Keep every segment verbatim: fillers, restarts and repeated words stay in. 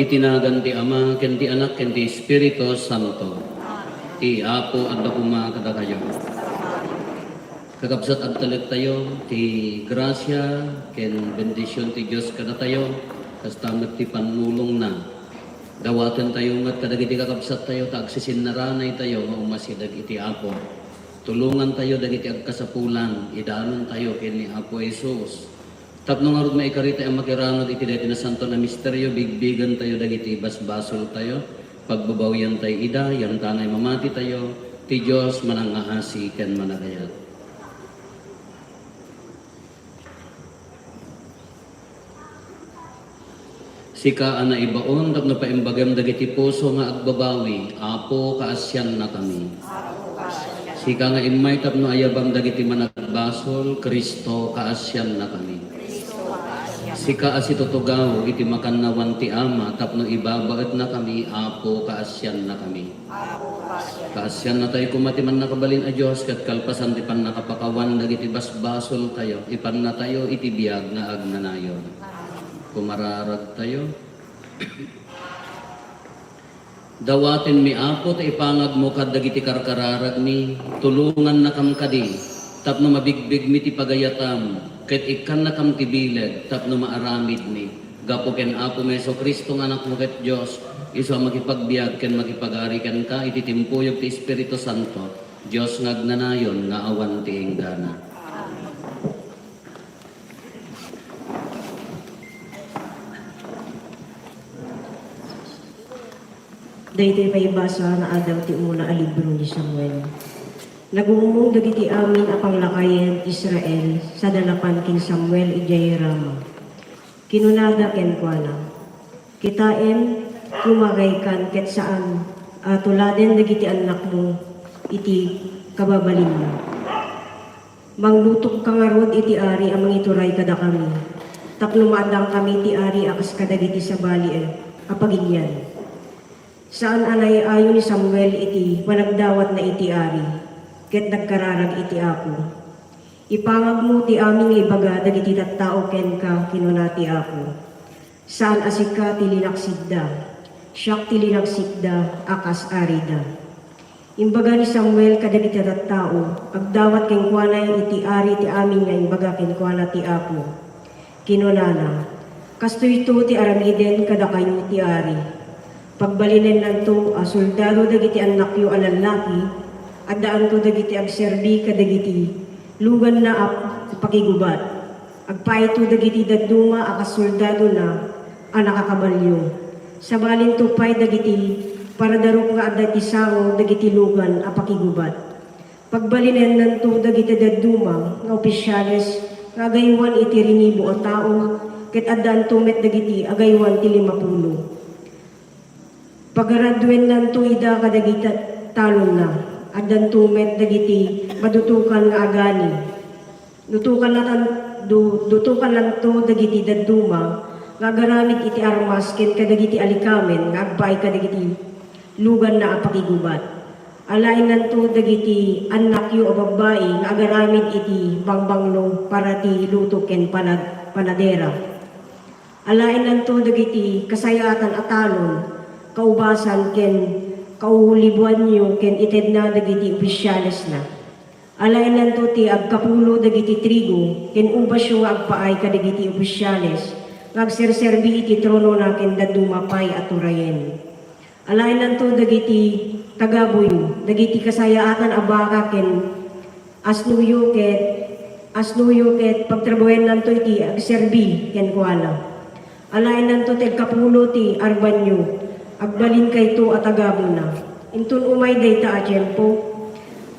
Iti nagan ti Ama, ken ti Anak, ken ti Espiritu Santo. Ti Apo adda koma kadakayo. Kakabsat, agtalektayo ti grasia ken bendision ti Dios kadatayo, kasta met ti pannulongna. Dawatentayo met kadagiti kakabsattayo ta agsisinnaranaytayo nga umasideg iti Apo. Tulongantayo dagiti agkasapulan, idanontayo ken ni Apo Jesus. Tapno ngarud maikaritayo a makiranud iti daytoy nasanto a misterio, bigbigentayo dagiti basbasoltayo, pagbabawiantayo ida, yantangay mamatitayo, ti Dios manangngaasi ken managayat. Sika a naibaon tapno paimbagem dagiti puso nga agbabawi, Apo, kaasiannakami. Sika nga immay tapno ayabam dagiti managbasol, Cristo, kaasiannakami. Sika a situtugaw iti makannawan ti Ama tapno ibabaetnakami, Apo, kaasiannakami. Kaasiannatayo koma ti Mannakabalin a Dios, ket kalpasan ti pannakapakawan dagiti basbasoltayo, ipannatayo iti biag nga agnanayon. Kumararagtayo. Dawatenmi, Apo, ta ipangagmo kadagiti karkararagmi, tulongannakam kadi, tapno mabigbigmi ti pagayatam, ket ikkannakam ti bileg tapno maaramidmi. Gapu ken Apomi Jesu-Cristo nga Anakmo ket Dios, isu a makipagbiag ken makipagari kenka iti timpuyog ti Espiritu Santo, Dios nga agnanayon nga awan ti inggana. Daytoy paibasa nga adda ti umuna a libro ni Samuel. Nagungmong dagiti amin a panglakayen ti Israel sada napan ken Samuel idiay Rama. Kinunada kenkuana, "Kitaem, kumakaykan ket saan a tuladen dagiti annakmo iti kababalinna. Manglutokka ngarud iti ari a mangituray kadakami, tapno maaddangkami ti ari a kas kadagiti sabali a pagilian." Saan a naay-ayo ni Samuel iti panagdawatna iti ari, ket nagkararag iti Apo. "Ipangagmo ti amin nga ibaga dagiti tattao kenka," kinuna ti Apo. "Saan a sika ti linaksidda. Siak ti linaksidda a kas arida." Imbaga ni Samuel kadagiti tattao, agdawat kenkuana iti ari ti amin nga imbaga kenkuana ti Apo. Kinunana, "Kastoyto ti aramiden kadakayo ti ari. Pagbalinennanto a soldado dagiti annakyo a lallaki, addaanto dagiti agserbi kadagiti luganna a pakigubat. Agpaayto dagiti dadduma a kas soldadona a nakakabalio. Sabalinto pay dagiti paradarup nga adda iti sango dagiti lugan a pakigubat. Pagbalinennanto dagiti dadduma nga opisiales nga agaywan iti rinibo a tao, ket addanto met dagiti agaywan ti limapulo. Pagaraduennanto ida kadagiti talonna, addanto met dagiti madutokan nga agani. Dutokanna tan-, du-, dutokannanto dagiti dadduma nga agaramid iti armas ken kadagiti alikamen nga agpaay kadagiti luganna a pakigubat. Alaennanto dagiti annakyo a babbai nga agaramid iti bangbanglo para ti luto ken panag-, panadera. Alaennanto dagiti kasayaatan a talon, kaubasan ken kauliboanyo ken itedna dagiti ofisialesna. Alaennanto ti agkapulo dagiti trigo ken ubasyo nga agpaay kadagiti ofisiales nga agserserbi iti tronona ken dadduma pay a turayen. Alaennanto dagiti tagabuyo, dagiti kasayaatan a baka ken asnoyo ket, asnoyo ket pagtrabahuennanto iti agserbi kenkuana. Alaennanto ti agkapulo ti arbanyo, agbalinkayto a tagabuna. Inton umay dayta a tiempo,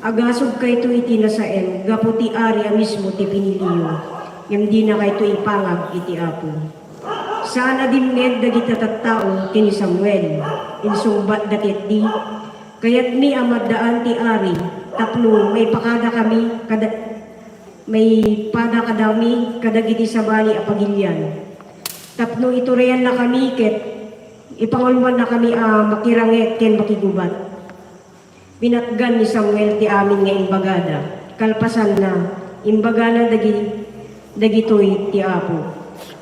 agasubkayto iti nasaem gapu ti ari a mismo ti piniliyo, ngem dinakayto ipangag iti Apo. Saan a dimngeg dagiti tattao ken ni Samuel. Insungbatda ketdi, "Kayatmi a maaddaan ti ari tapno maipakadakami kada, maipadakadami kadagiti sabali a pagilian, tapno iturayannakami ket ipanguloannakami a makiranget ken makigubat." Pinatgan ni Samuel ti amin nga imbagada. Kalpasanna, imbagana dagi-, dagitoy ti Apo.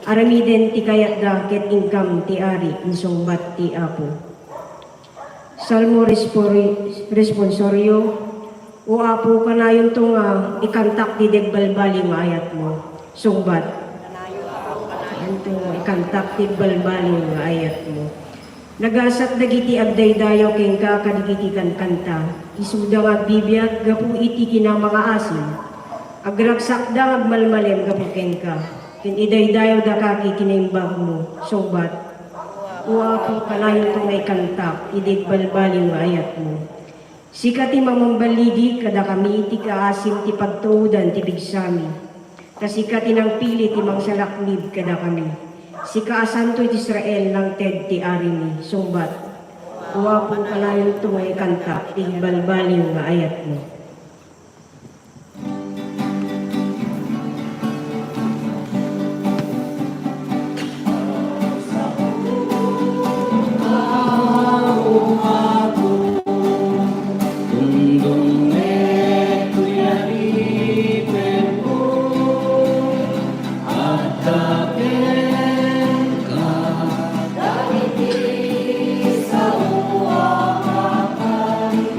Aramiden ti kayatda ket inkam ti ari, insungbat ti Apo. Salmo respori-, responsorio. O Apo, kanayonto nga ikantak ti dagbalbaliw nga ayatmo. Sungbat. Kanayonto nga ikantak ti balbaliw nga ayatmo. Nagasat dagiti agdaydayaw kenka kadagiti kankanta. Isuda nga agbibiag gapu iti kinamangaasim. Agragsakda nga agmalmalem gapu kenka. Ken idaydayawdaka iti kinaimbagmo. Sungbat. O Apo, kanayonto nga ikantak ti dagbalbaliw nga ayatmo. Sika ti mamamballigi kadakami iti kaasim ti pagtuodan ti pigsami. Ta sika ti nangpili ti mangsalaknib kadakami. Sika a santo iti Israel, nangted ti arimi. Sungbat. O Apo, kanayonto nga ikantak ti balbaliw nga ayatmo.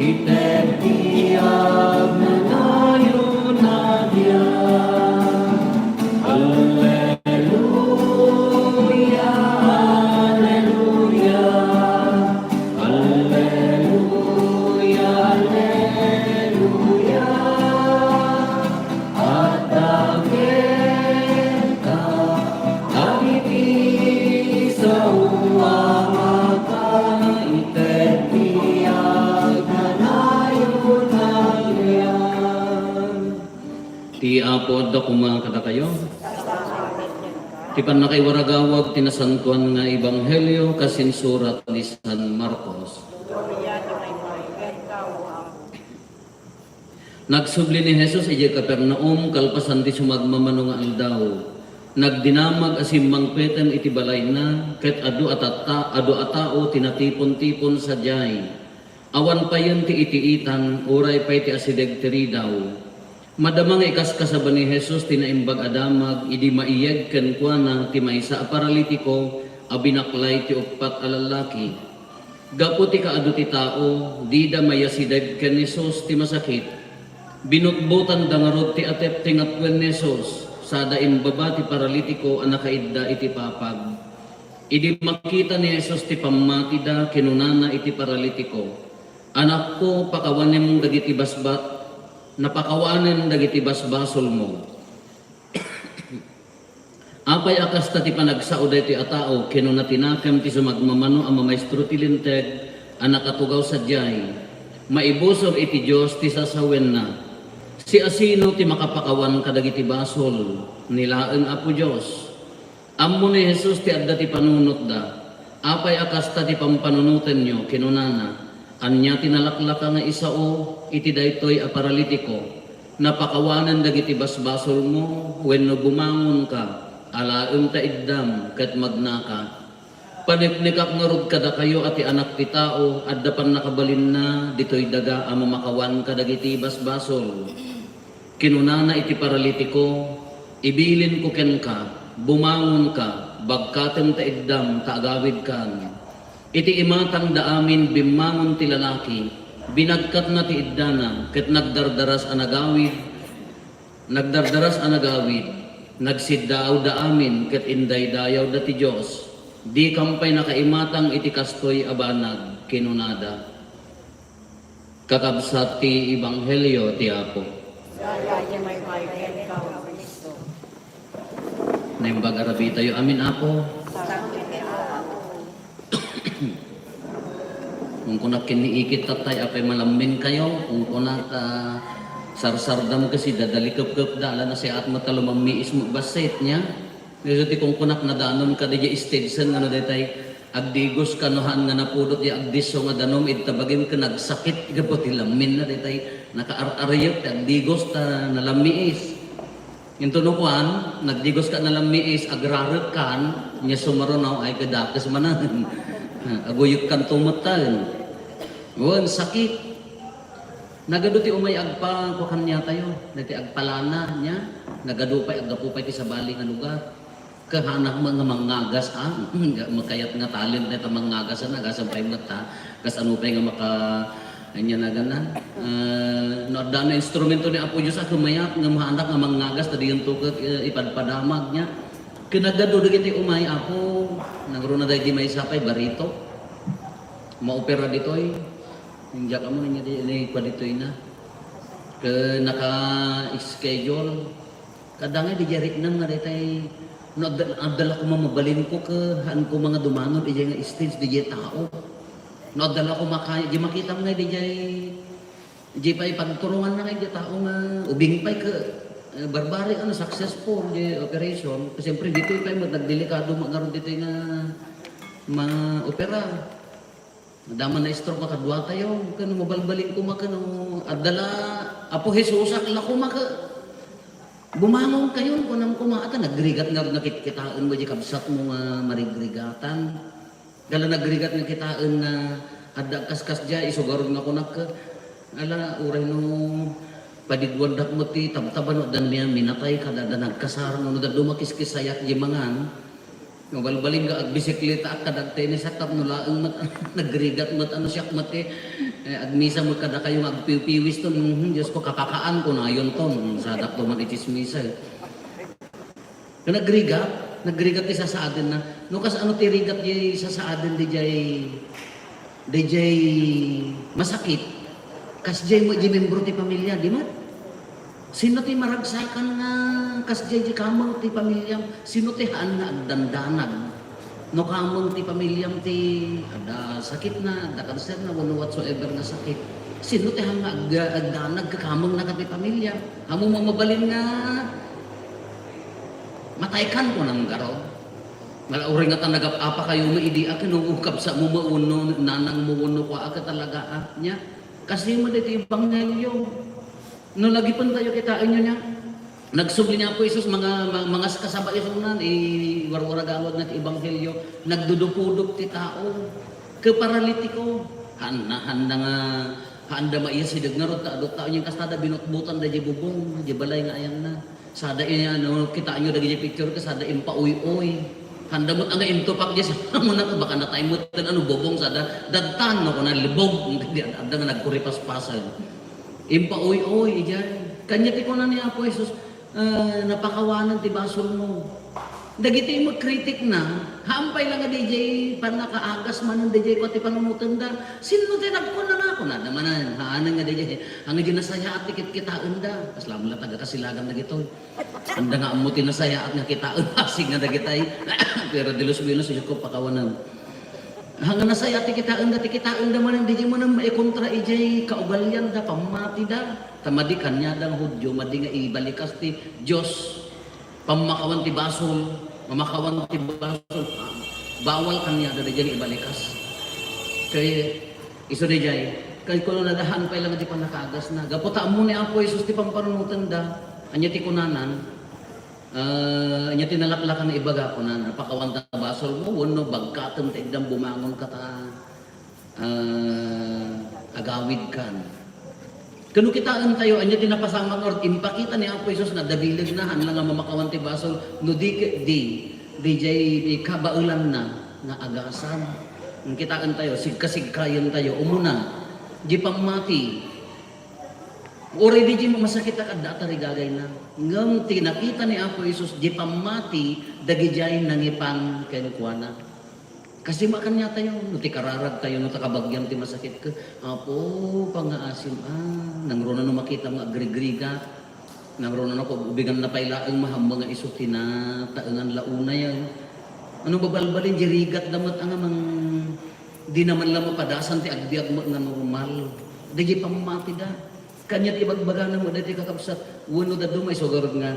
Ited ti agnanayon a biag. Alleluia, alleluia, alleluia, alleluia. Adda kenka dagiti sao a makaited ti agnanayon a biag. Ti Apo adda koma kadakayo. Ti pannakaiwaragawag ti nasantoan nga ebanghelio kas insurat ni San Marcos. Nagsubli ni Jesus idiay Capernaum kalpasan ti sumagmamano nga aldaw. Nagdinamag a simmangpeten iti balayna, ket adu a tatta-, adu a tao ti natipon-tipon sadiay. Awan payen ti itiitan, uray pay ti asideg ti ridaw. Madama nga ikaskasaba ni Jesus ti Naimbag a Damag idi maiyeg kenkuana ti maysa a paralitiko a binaklay ti uppat a lallaki. Gapu ti kaadu ti tao, dida mayasideg ken Jesus ti masakit. Binutbotanda ngarud ti atep ti ngatuen ni Jesus, sada imbaba ti paralitiko a nakaidda iti papag. Idi makita ni Jesus ti pammatida, kinunana iti paralitiko, "Anakko, pakawanem dagiti basba-, napakawanen dagiti basbasolmo." "Apay a kasta ti panagsao daytoy a tao?" kinuna ti nakem ti sumagmamano a mamaestro ti Linteg a nakatugaw sadiay. "Maibusor iti Dios ti sasawenna. Siasino ti makapakawan kadagiti basol? Ni laeng Apo Dios." Ammo ni Jesus ti adda ti panunotda. "Apay a kasta ti pampanunotenyo?" kinunana. "Ania ti nalaklaka nga isao iti daytoy a paralitiko? Napakawanen dagiti basbasolmo wenno bumangonka, alaem ta iddam ket magnaka? Paneknekak ngarud kadakayo a ti Anak ti Tao adda pannakabalinna ditoy daga a mamakawan kadagiti basbasol." Kinunana iti paralitiko, "Ibilinko kenka, bumangonka, bagkatem ta iddam ta agawidkan." Iti imatangda amin, bimmangon ti lalaki, binagkatna ti iddana, ket nagdardaras a nagawid, nagdardaras a nagawid, nagsiddaawda amin, ket indaydayawda ti Dios. "Dikam pay nakaimatang iti kastoy a banag," kinunada. Kakabsat ti Ebanghelio ti Apo. Naimbag a rabii tayo amin, Apo. Kung kunak ken ni Ikit, Tatay, apay malammin kayo? Kung kunak, ah, sarsardam kasi dadalikepkepda, ala na siya at mata lumammiis mo bassit niya. Isu ti kungkunak, nadanon ka diay stage sen, ngano daytay, agdigos ka no haan nga napudot diay agdisso nga danum, ita bagim ken nagsakit gapu ti lamminna daytay, nakaar-arayek ti agdigos ta nalammiis. Into no kuan, nagdigos ka nalammiis, agrarek kan, nia sumaruno, ay, kadakes manen. Aguyek kan tumetten. Wen, sakit. Nagadu ti umay agpa-, kuan kaniatayo, daytay agpalana, nia. Nagadu pay, aggapu pay ti sabali nga lugar. Kahanak man nga mangngagas, ah. Makayat nga talent na ita mangngagas, ah, nagasan pay met, ah. Kasano pay nga maka-, ania na gana? Ah, no adda nga instrumento ni Apo Dios a kumayat nga mahanak nga mangngagas, ta diyon to ket, eh, ipadpadamag niya. Kinagado dagiti umay, Apo, nangruna daydi maysa pay barito. Maopera ditoy. Diak ammo ania di, ni kua ditoy na. Ket naka-schedule. Kada nga, di jay riknam nga daytay, no adda, adda la koma mabalinko ket haan koma nga dumanon idiay nga stage, di jay tao. No adda la koma kaya, di makitam nga, di jay, di pay pagturonganna nga idiay tao nga ubing pay ket, eh, barbaric, ano, successful di operation. Siyempre, ditoy pay met nagdelikado nga ngarud ditoy nga maopera. Adda man na-stroke a kaduatayo, ken mabalbalin koma ken, no, adda la, Apo Jesusak la koma ket, "Bumangonkayon," kunam koma, ata nagrigat nga nakitkitaen mo di kabsatmo nga marigrigatan. Adda la nagrigat nga kitaen nga adda agkaskasdiay, isu garud nga kunak ket, ala, uray no padiduandak met ti tabtaba no adda minatay kada adda nagkasar, no, no adda makiskisayak di mangan, Mabalbalin nga agbisikletaak kadagiti ni Satan no laeng met, nagrigat met, ano, siak met ti, eh, agmisa met kadakayo nga agpiwpiwis to, mhm, Dios ko, kakakaan ko nayon to, mm, sadak to man iti tsismisa, eh. Nga nagrigat, nagrigat ti sasaadenna. No, kas ano ti rigat di sasaaden di jay Dayjay masakit, kasdiay met di membro ti pamilia, di met? Sino ti maragsakan nga kasdiay di kameng ti pamiliam? Sino ti haan nga agdandanag? No kameng ti pamiliam ti adda sakitna, adda kanserna, wenno whatsoever nga sakit, sino ti haan nga ag-, agdanag ka kamengna ken ti pamiliam? Ammom a mabalin nga mataykan, kunam garud. Nga uray ngata nagap-apakayo met idi a ken no kabsatmo met wenno nanangmo wenno kua a ket talaga a, nia? Kastoy met iti ebanghelio. No nagipentayo, kitaenyo nia? Nagsubli ni Apo Jesus, manga-, ma-, mangaskasaba isu nan, iwarwaragawagna ti ebanghelio, nagdudupudop ti tao. Ket paralitiko, haanna, haanda nga, haanda maiyasideg ngarud ta adu taon yen kastada binutbotan dayjay bubong, dayjay balay nga ayanna. Sada, eh, ano, kitaenyo dagiti picture ket sada impauy-uy. Haanda met nga intupak diay sa amuna, baka natay met ken ano, bubong, sada dadtan, no, kuna, libog, di adda nga nagkuripaspasen. Impauy-uy, idiay. Kaniak ti kuna ni Apo Jesus, eh, napakawanen ti basolmo. Dagiti met kritikna, haan pay la nga dayjay pannakaagas manen dayjay kua ti panunotenda. Sinno ti nagkuna nga? Kunada manen, haanen nga dayjay, haan nga dayjay nasayaat ti kitkitaenda. Kasla met la taga Kasilagan dagitoy. Anda nga ammo ti nasayaat nga kitaen, basig nga dagitay. Pero de los Buenos, Diyos ko, pakawanem. Haan nga nasayaat ti kitaenda, ti kitaenda manen, dayjay manen maikontra idiay kaugalianda, pammatida. Ta madi kaniada nga Judio, madi nga ibalikas ti Dios. Pammakawan ti basol, mamakawan ti basol, ah, bawal kaniada dayjay nga ibalikas. Kay isu dayjay, kay kunana, haan pay la nga di pannakaagasna. Gapu ta ammo ni Apo Jesus ti pampanunotenda, ania ti kunanan? Ah, ania ti nalaklakan nga ibaga? Kunana, pakawanta basolmo wenno bagkatem ta iddam bumangonka ta, ah, agawidkan. Ken no kitaentayo, ania ti napasamak ngarud? Impakita ni Apo Jesus nga adda bilegna, haan la nga mamakawan ti basol, no di ket di, dayjay kabaelanna nga agasan. Kitaentayo, sigkasigkayentayo, umuna, di pammati. Uray dayjay masakit a adda a tarigagayna. Ngem ti nakita ni Apo Jesus, di pammati dagidiay nangipan kenkuana. Kas di makaniatayo, no ti kararagtayo, no ta kabagiam ti masakit ket, Apo, pangngaasim, ah, nangruna no makitam nga agrigrigat, nangruna no ubiganna pay laeng mahammo nga isu ti nataengan la unay, ah. Ano, babalbalin, di rigatda met a nga mang-, di naman la mapadasan ti agbiag met nga normal. Dayjay pammatida. Kaniat ibagbagana met daytoy, kakabsat, wenno dadduma isu garud nga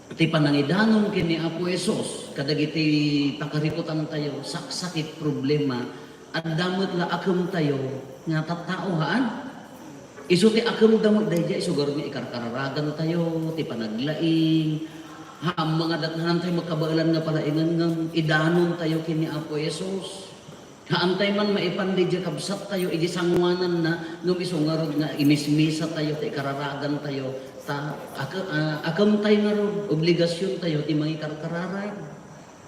ti panangidanon ken ni Apo Jesus kadagiti pakariputantayo, saksakit, problema, adda met la akemtayo nga tattao, haan? Isu ti akemda met daydiay, isu garud nga ikarkararagantayo, ti panaglaing, haan nga datnanantayo makabaelan nga palaingan ngem idanontayo ken ni Apo Jesus. Haantay man maipan daydiay kabsattayo iti sangoananna, ngem isu ngarud nga imismisatayo ta ikararagantayo, ta ak-, ah, akemtay ngarud, obligasiontayo ti mangikarkararag.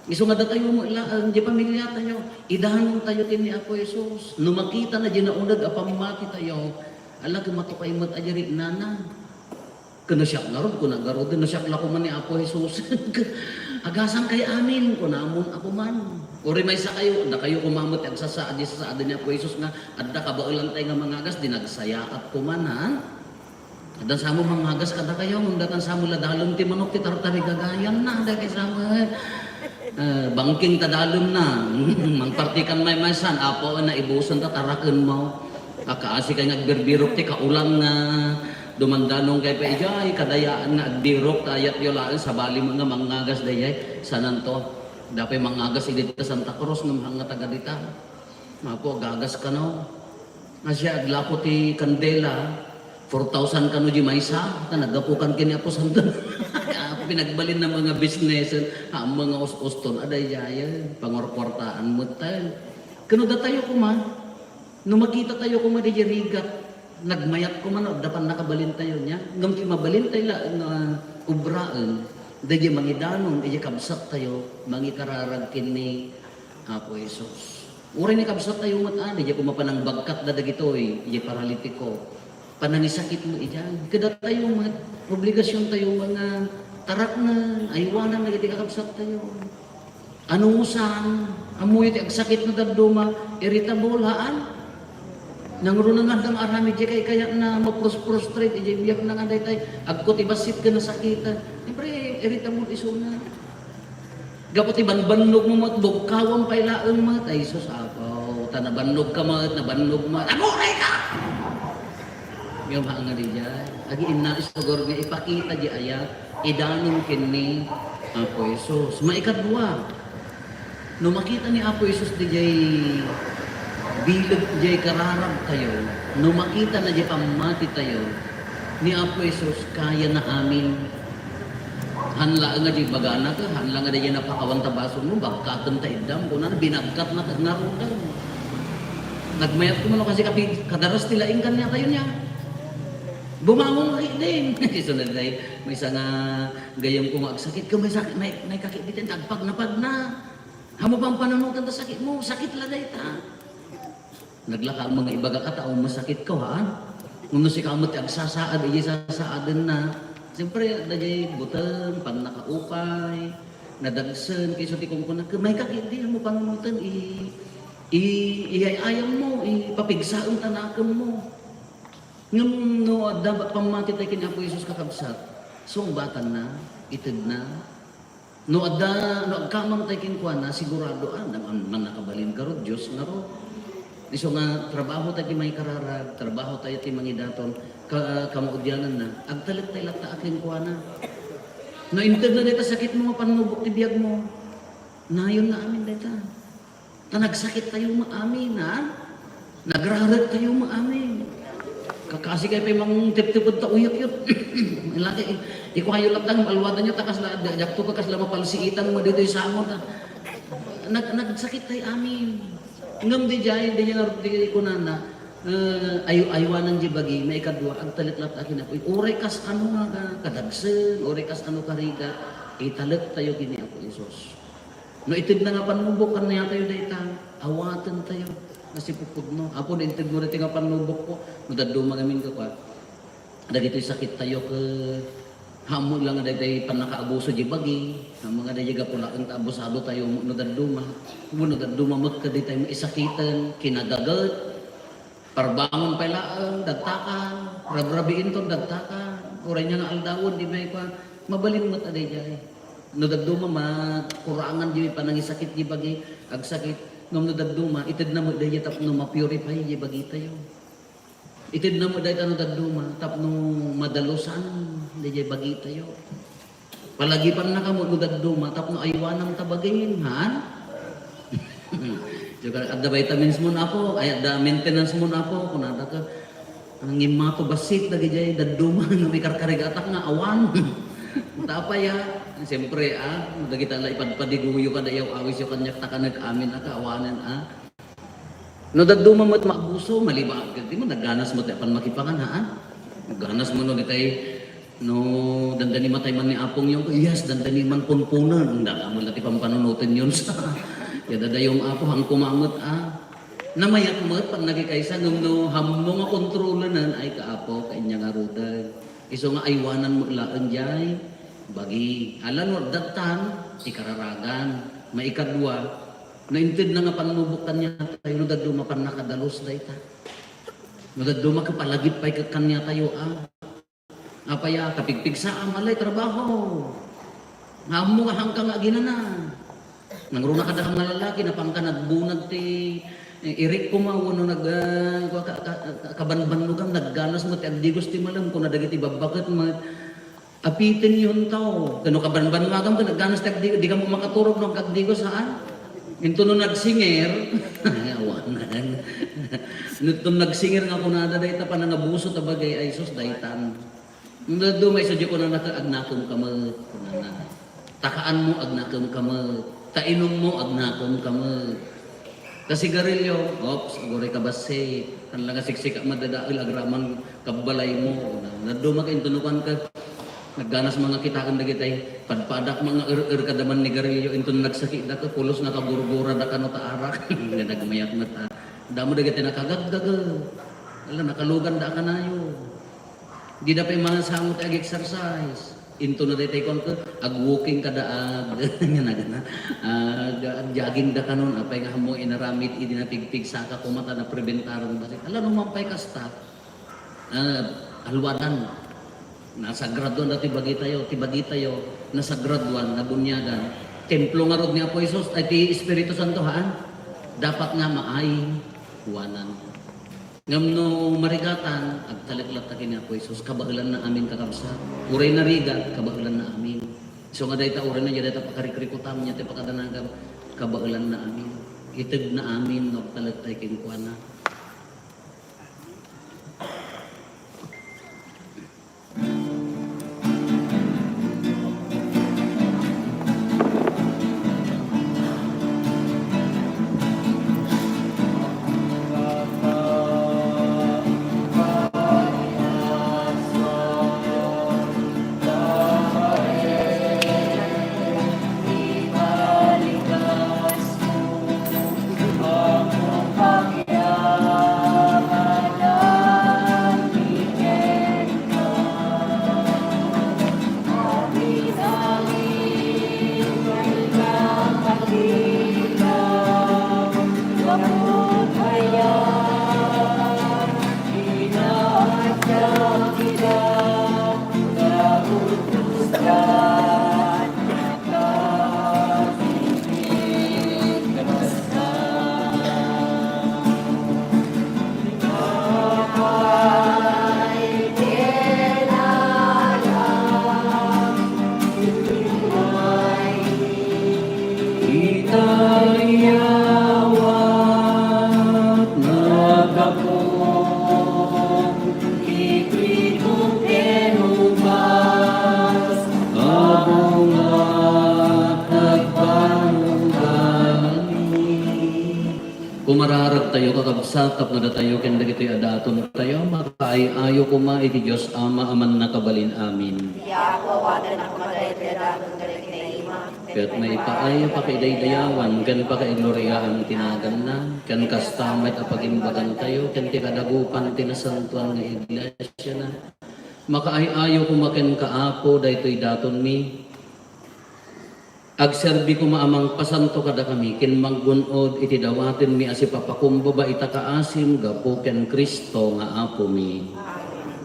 Isu nga datayo met laeng, di pamiliatayo, idanontayo ken ni Apo Jesus. No makitana di nauneg a pammatitayo, ala, ket matukay met a di riknana. Ken no siak ngarud, kuna ngaruden, no siak la koma ni Apo Jesus. Agasankay amin, kunamon a kuman. Uray maysakayo, dakayo koma met ti agsasaad, di sasaad ni Apo Jesus nga adda kabaelantay nga mangagas, di nagsayaat kuman, ha? Addan samo mangagas kadakayo, ngem datan samo la dalem ti manok ti tartarigagayanna, dagiti samo, eh, bangking ta dalemna. Mangpartikan maymaysan, Apo, naibusen ta tarakenmo. Akaasi kay nga agbirbirok ti kaulang nga dumandanongkay pay idiay, kadayaan nga agbirok, ta ayatyo laeng, sabali met nga mangagas daydiay. Sananto, dapay mangagas idi ta Santa Cruz, ngem haan nga taga dita. Apo, agagas kano. Nga siya, aglapo ti kandela, four thousand kano di maysa, ta naggapukan ken ni Apo Santo. Apo, pinagbalinna nga business, haan nga us-uston, adaydiay, pangwarkwartaan met tayo. Kano datayo koma, no makitatayo koma di rigat, nagmayat koma no adda pannakabalintayo nia. Ngem ti mabalintay la nga obraen, daydiay mangidanon, daydiay kabsattayo, mangikararag ken ni Apo Jesus. Uray ni kabsattayo met, ah, daydiay koma panangbagkatda dagitoy, idiay paralitiko. Panangisakit met idiay. Kadatayo met, obligasiontayo nga taraknen, aywanan dagiti kakabsattayo. Anusan, ammoyo ti agsakit no dadduma, irritable, haan? Nangruna nga adda nga aramid idiay kaykayatna, ma-frus-, frustrate, idiay biagna nga daytay, agko ti bassit ken nasakitan. Siyempre, irritable isuna. Gapu ti banbannogmo met, bugkawam pay laeng met. Ay, sus, Apo, ta nabannogka met, nabannog met. Agurayka! Ngem haan nga diay, agiinnais gurud nga ipakita di ayat, idanon ken ni Apo Jesus. Maikadua, no makita ni Apo Jesus diay bileg, diay kararagtayo, no makitana diay pammatitayo, ni Apo Jesus, kayana amin. Haan laeng nga di ibagana, haan la nga daydiay napakawan ta basolmo, bagkaten ta iddam, kunana, binagkatna ket ngaruden. Nagmayat koma no kasi kapi-, kadaras ti laing kaniatayo nia. Bumangon nga ketdin. Isu na daydiay, maysa nga gayyemko nga agsakit, ket maysa, may, may kaketdin, agpagnapagna. Ammo pampanunoten ta sakitmo, sakit la dayta. Naglaka met nga ibagak a tao, masakit ka, haan? Ngem no sika met ti agsasaad, idiay sasaadenna. Siyempre, adda diay butem, pannakaupay, nadagsen, ket isu ti kunkunana, "Ket mayka ketdi, ammo panunoten, i-, i-, iyay-ayammo, ipapigsaem ta nakemmo." Ngem no adda pammatitayo ken Apo Jesus, kakabsat, sungbatanna, itedna, No adda, no agkamangtay kenkuana, sigurado, ah, man-, mannakabalin garud, Dios ngarud. Isu nga, trabahotayo ti maikararag, trabahotayo ti mangidaton, ka-, kamaudiananna, agtalektay latta a kenkuana. No intedna dayta sakitmo nga pannubok ti biagmo, nayonna amin dayta. Ta nagsakittayo met amin, ha? Nagraregtayo met amin. Kakasikay pay mangtepteped ta uyekyot. Laki, i-, ikuayo latta nga alwadanyo ta kasla, di-, diakto ket kasla mapalsiitan mo ditoy sango ta. Nag-, nagsakittayo amin. Ngem diay, diay nga, diay kunana, eh, ayo-, aywanan diay bagi, maikadua, agtalek latta a kinapuy. Uray kas ano nga ka-, kadagsen, uray kas ano karigat, italektayo ken ni Apo Jesus. No itedna nga pannubok, kaniatayo dayta, awatentayo. Nasipupudno. Apo, no intedmo dayta nga pannubokko, no dadduma ngamin ka, kwa. Dagitoy sakittayo ket, ammo la nga daytay pannakaabuso diay bagi, ammo nga daydiay gapu laeng ta abusadotayo no dadduma. Wenno dadduma met ket daytay maisakiten, kinadaget, Parbangon pay laeng, dagtakan, rabrabiinton, dagtakan, uray nia nga aldawen, di maikuan, mabalin met a daydiay. No dadduma, makurangan di panangisakit di bagi, agsakit, ngem no dadduma, itedna met daydiay tapno ma-purify di bagitayo. Itedna met dayta no dadduma, tapno madalusan daydiay bagitayo. Palagipannaka met no dadduma tapno aywanam ta bagim, haan? Adda vitamins mo, Apo, ay, adda maintenance mo, Apo, kunada ket, ngimmato bassit dagidiay dadduma no ikarkarigatak nga awan. Ta apay, a? Siyempre, a, dagita la ipadpadiguyo kada iyaw-awisyo kaniak ta kanek amin a kaawanen, a? No dadduma met maabuso, malibaat ket di mo, nagganas met ti apan makipangan, haan? Nagganas mo no ditay No dandani matay man ni Apong Yong, yes, dandani man punpunen. Dada mo la ti pampanunoten yon sa. Ya dadayom, Apo, hangko mamet, ah. Namayak met, pannakikaysa, ngem no hammo nga kontrolenen, ay, kaapo, kainya ngaruden. Isu nga aywanan met laeng jay bagi. Ala no dattan, ikararagan. Maikadua, no intedna nga pannubok kaniatayo, no dadduma pannakadalus dayta. No dadduma ket palagip pay ket kaniatayo, ah. Apay a kapigpigsaam, alay trabaho. Nga ammo nga hangka nga aginana. Nangruna kada nga lalaki, napangka nagbunag ti, eh, irik koma, wenno nag, ah, ka, ka, ka, kabanbannugan, nagganas met ti agdigos ti malem, kuna dagiti babbaket met, "Apiten yon taw." Ken no kabanbannuagam ken nagganas ti agdi-, di ka mo makaturog no agdigos, haan? Into no nagsinger, awanan. No, no nagsinger nga kunada, dayta panangabuso ta bagay, ay sus, daytan. Nagdumay sa Diyo, kunana, "Ta agnakemka met," kunana. "Ta kaanmo, agnakemka met. Ta inummo, agnakemka met." Ta sigarilyo, ops, aguray ka bassit. Haan la nga siksika madadael, agraman kabbalaymo. Nagduma ka, inton kuan ka, nagganas mga kitaen dagitay. Padpadak mga er-er kada man ni garilyo, inton nagsakit da ka, pulos nga kagurgura da kano ta arak. Nga nagmayat met, ah. Damo dagiti nakagaggaga. Ala, nakalugan da kanayo. Dida pay masango ti ag-exercise. Into na daytay kuan ko, ag-walking kada ag-, nga nagana, ag-, ag-jogging da kanon, apay nga ammo inaramid idi napigpigsaka koma ta napreventaron bassit. Ala, no man pay kasta, ah, alwadan. Nasagraduan da ti bagitayo, ti bagitayo, nasagraduan, nabuniagan. Templo ngarud ni Apo Jesus, ay ti Espiritu Santo, haan? Dapat nga maay, kuanan. Ngem no marigatan, agtalek latta ken ni Apo Jesus, kabaelanna amin, kakabsat. Uray narigat, kabaelanna amin. Isu nga dayta, uray na dayta pakarikrikutam, nia ti pakadanagam, kabaelanna amin. Itedna amin no agtalek tay kenkuana. Itayawat naggapu ti trigo ken ubas a bunga nagbanogami. Kumararagtayo, kakabsat, tapno datayo ken dagitoy a datontayo, makaay-ayo koma iti Dios Ama a Mannakabalin-amin. Ti Apo, awatennak koma daytoy a daton kadagiti ima. Ket maipaay a pakiidaydayawan ken pakaigloriaan ti naganna, ken kasta met a pagimbagantayo ken ti kadagupan ti nasantoan nga iglesiana. Makaay-ayo koma kenka, Apo, daytoy datonmi. Agserbi koma a mangpasanto kadakami ken manggun-od iti dawatenmi a sipapakumbaba ita kaasim gapu ken Cristo nga Apomi.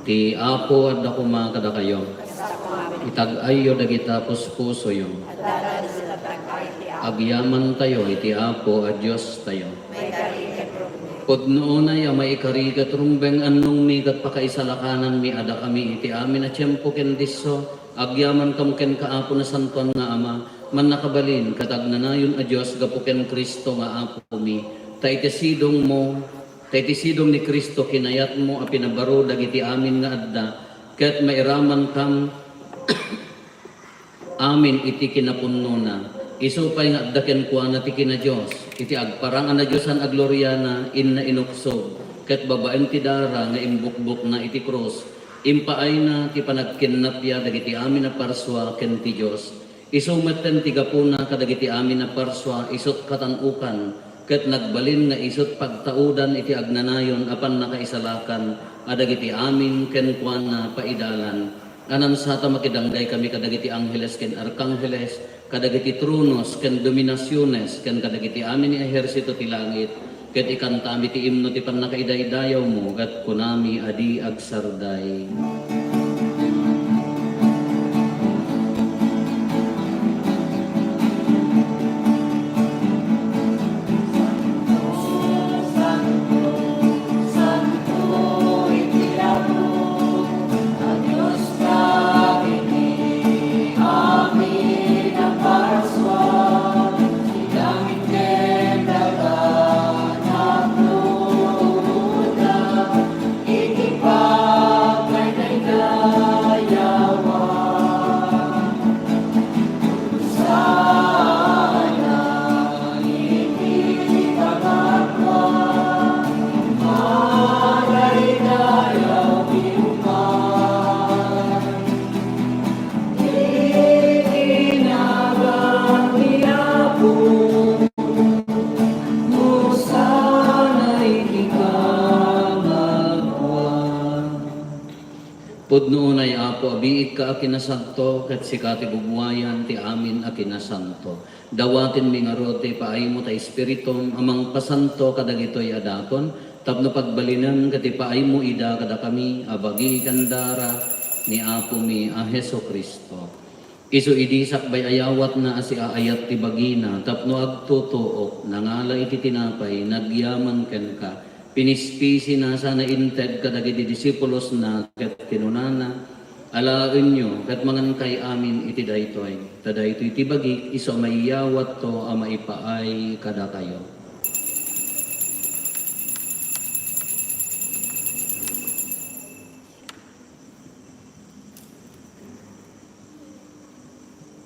Ti Apo adda koma kadakayo. Itag-ayyo dagita puspusoyo. Agyamantayo iti Apo a Diostayo. Pudno unay a maikari ket rumbeng, annongmi ket pakaisalakananmi a dakami iti amin a tiempo ken disso, agyamankam kenka, Apo, Nasantoan nga Ama, Mannakabalin ket Agnanayon a Dios, gapu ken Cristo nga Apomi. Ta iti sidongmo, ta iti sidong ni Cristo kinayatmo a pinabaro dagiti amin nga adda, ket mairamankam amin iti kinapudnona. Isu pay nga adda kenkuana ti kinadios, iti agparang a nadiosan a gloriana, inna inuksob, ket babaen ti dara nga imbukbokna iti krus, Impaayna ti panagkinnappian dagiti amin a parsua ken ti Dios. Isu metten ti gapuna kadagiti amin a parsua isut' katan-okan, ket nagbalin nga isut' pagtaudan iti agnanayon a pannakaisalakan a dagiti amin kenkuana paidalan. Anansa ta makidanggay kami kadagiti angheles ken arkangheles, kadagiti tronos ken dominasiones, ken kadagiti amin nga ehersito ti langit, ket ikantami ti imno ti pannakaidaydayawmo, ket kunami a di agsarday. Pudno unay, Apo, a biitka a kinasanto, ket sika ti bubuayan ti amin a kinasanto. Dawatenmi ngarud ti ipaaymo ta Espiritum a mangpasanto kadagitoy a dakon, tapno pagbalinem ket ipaaymo ida kadakami a bagi ken dara ni Apomi a Jesu-Cristo. Isu idi sakbay ayawatna a siaayat ti bagina tapno agtutuok, nangala iti tinapay, nagyaman kenka, pinispisina sana inted kadagiti disipulosna, ket kinunana, "Alaenyo ket mangankay amin iti daytoy, ta daytoy ti bagik isu a maiyawatto a maipaay kadakayo."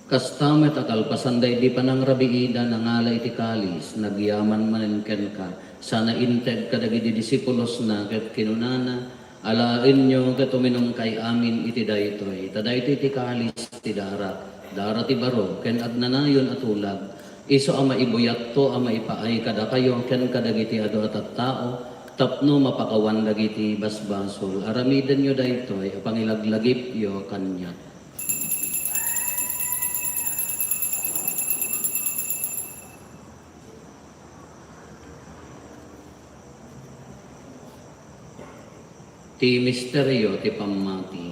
Kasta met a kalpasan daydi panangrabiida, nangala iti kalis, nagyaman manen kenka, sana inted kadagiti disipulosna, ket kinunana, "Alaenyo ket uminumkay amin iti daytoy, ta daytoy ti kalis ti darak, dara ti baro ken agnanayon a tulag, isu a maibuyatto a maipaay kadakayo ken kadagiti adu a tattao, tapno mapakawan dagiti basbasol. Aramidenyo daytoy a pangilaglagipyo kaniak." Ti misterio ti pammati.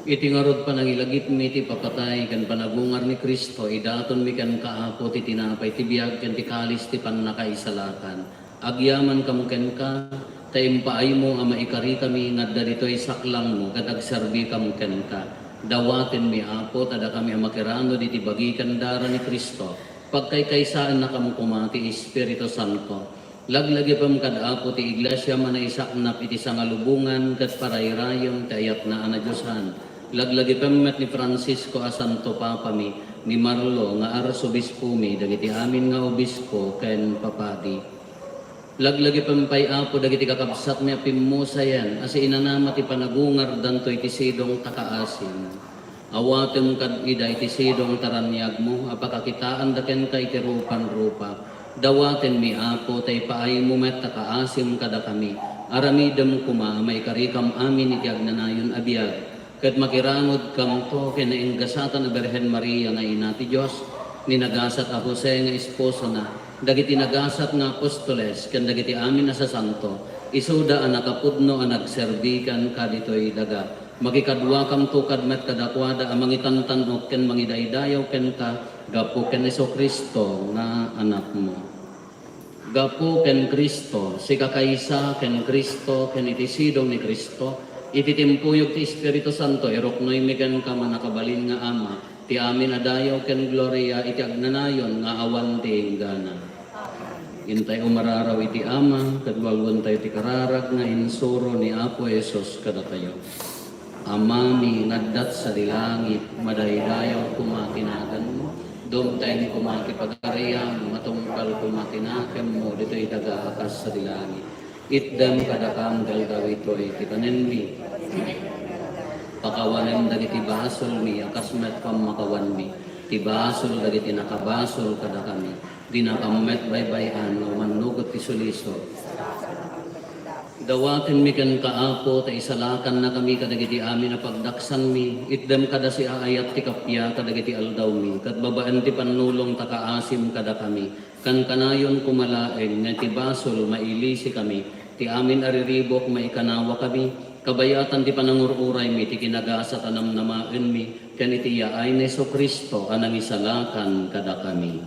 Iti ngarud panangilagipmi ti ipapatay ken panagungar ni Cristo, idatonmi kenka, Apo, ti tinapay ti biag ken ti kalis ti pannakaisalakan. Agyamankami kenka, ta impaaymo a maikarikami nga adda ditoy saklangmo ket agserbikami kenka. Dawatenmi, Apo, ta dakami a makiranud iti bagi ken dara ni Cristo, pagkaykaysaennakami koma ti Espiritu Santo. Laglagipem kad Apo ti Iglesia a naisaknap iti sangalubongan ket parayrayem ti ayatna a nadiosan. Laglagipem met ni Francisco a Santo Papami, ni Marlo nga Arsobispomi, dagiti amin nga obispo ken papadi. Laglagipem pay, Apo, dagiti kakabsatmi a pimmusayen a siinanama ti panagungardanto iti sidong ta kaasim. Awatem kad ida iti sidong ta raniagmo a pakakitaanda kenka iti rupan-rupa. Dawatenmi, Apo, ta ipaaymo met ta kaasim kadakami. Aramidem koma a maikarikam amin iti agnanayon a biag. Ket makiranudkamto ken nainggasatan a Birhen Maria nga Ina ti Dios, ni nagasat a Jose nga esposona, dagiti nagasat nga apostoles, ken dagiti amin a sasanto, isuda a nakapudno a nagserbi kenka ditoy daga. Makikaduakamto kad met kadakuada a mangitantan-ok ken mangidaydayaw kenka gapu ken Jesu-Cristo nga Anakmo. Gapu ken Cristo, sikakaysa ken Cristo, ken iti sidong ni Cristo, iti timpuyog ti Espiritu Santo, iruknoymi kenka, mannakabalin nga Ama, ti amin a dayaw ken gloria iti agnanayon nga awan ti inggana. Intay umararaw iti Ama, ket walwentayo ti kararag nga insuro ni Apo Jesus kadatayo. Amami nga adda sadi langit, madaydayaw koma ti naganmo. Dumteng koma ti pagariam, matungpal Kalkuma ti nakemmo ditoy daga a kas sadi langit. Itdem kadakami aldaw itoy ti panenmi. Pakawanem dagiti basolmi a kas met pammakawanmi ti basol dagiti nakabasol kadakami. Dinakam met baybay-an nga umannugot ti sulisog. Dawatenmi kenka, Apo, ta isalakannakami kadagiti amin a pagdaksanmi. Itdem kada siaayat ti kappia kadagiti aldawmi, ket babaen ti pannulong ta kaasim kadakami. Kankanayon koma laeng nga iti basol, mailisikami. Ti amin a riribuk, maikanawakami. Kabayatan ti panangur-uraymi, ti kinagasat a namnamaenmi, ken iti yaay ni Jesu-Cristo a nangisalakan kadakami.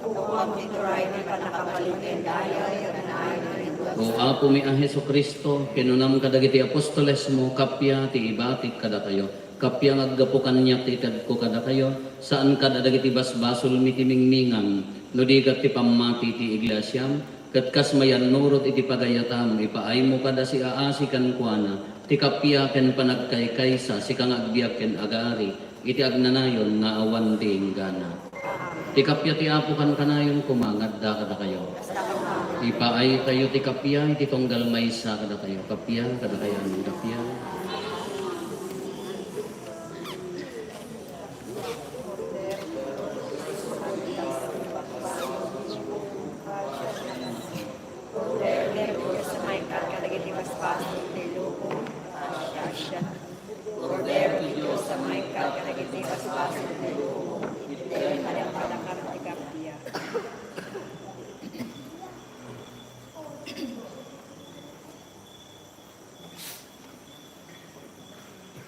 Gapuam ti turay ti pannakabalin ken dayag ken naay ti O Apomi a Jesu-Cristo, kinunam kadagiti apostolesmo, kappia ti ibatik kadakayo. Kappia nga aggapu kaniak ti itedko kadakayo, saan kad a dagiti basbasolmi ti mingmingam, no di ket ti pammati ti iglesiam, ket kas mayannurot iti pagayatam, ipaaymo kada siaasi kenkuana, ti kappia ken panagkaykaysa, sika nga agbiag ken agari, iti agnanayon nga awan ti inggana. Ti kappia ti Apo kankanayon koma nga adda kadakayo. Ipaaykayo ti kappia iti tunggal maysa kadakayo. Kappia, kadakayo amin kappia. Kordero ti Dios a mangikkat kadagiti basbasol ti lubong. Asya, asya. Kordero ti Dios a mangikkat kadagiti basbasol ti lubong. Itdem kadakami ti kappia.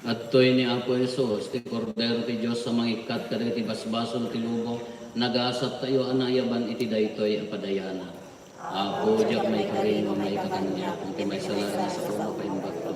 Adtoy ni Apo Jesus, ti Kordero ti Dios a mangikkat kadagiti basbasol ti lubong. Nagasattayo a naayaban iti daytoy a padayanak. Apo, diak maikarin nga maikkan kaniak, no ti maysa laeng a saom a paimbagko.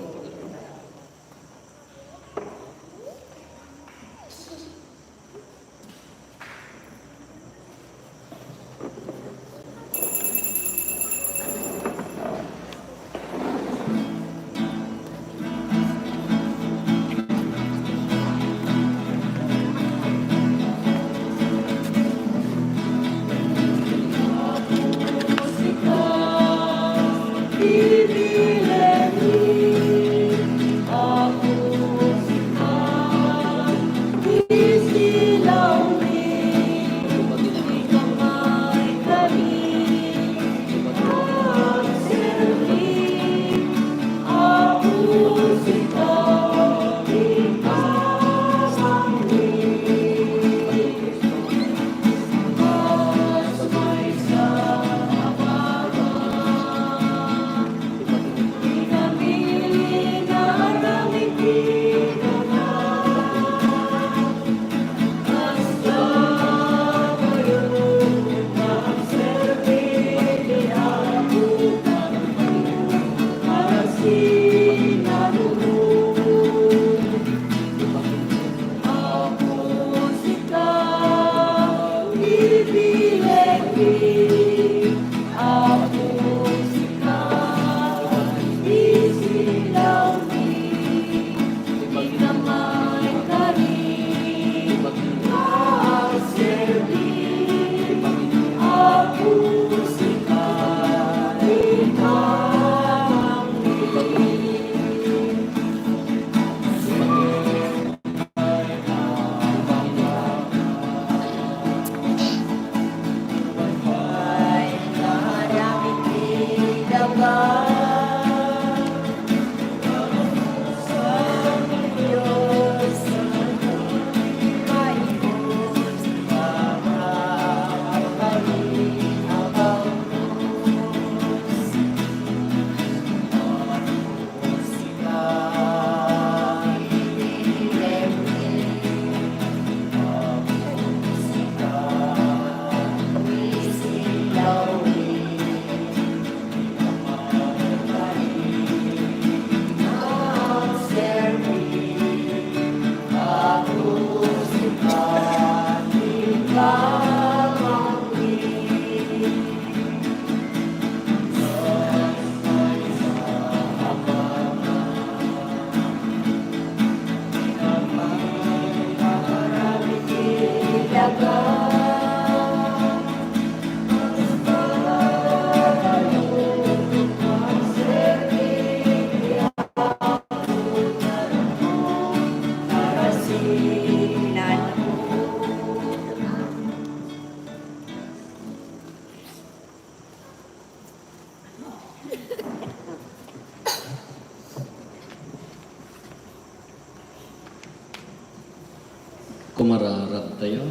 Kumararagtayo.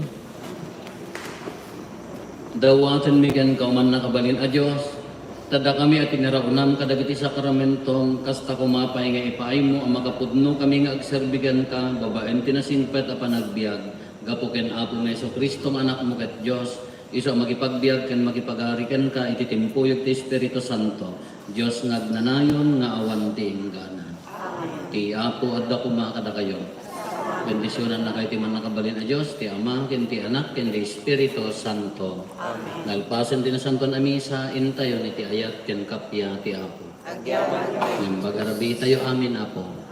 Dawatenmi kenka, O mannakabalin a Dios, ta dakami a tiniraonam kadagiti sakramentom, kasta koma pay nga ipaaymo a makapudno kami nga agserbi kenka babaen ti nasingpet a panagbiag, gapu ken Apomi Jesu-Cristo nga Anakmo ket Dios, isu a makipagbiag ken makipagari kenka iti timpuyog ti Espiritu Santo, Dios nga agnanayon nga awan ti inggana. Ti Apo adda koma kadakayo. Bendisionannakayo ti Mannakabalin a Dios, ti Ama, ken ti Anak, ken ti Espiritu Santo. Nalpasen ti Nasantoan a Misa, intayon iti ayat ken kappia ti Apo. Agyaman. Ngem pagarabiitayo amin, Apo.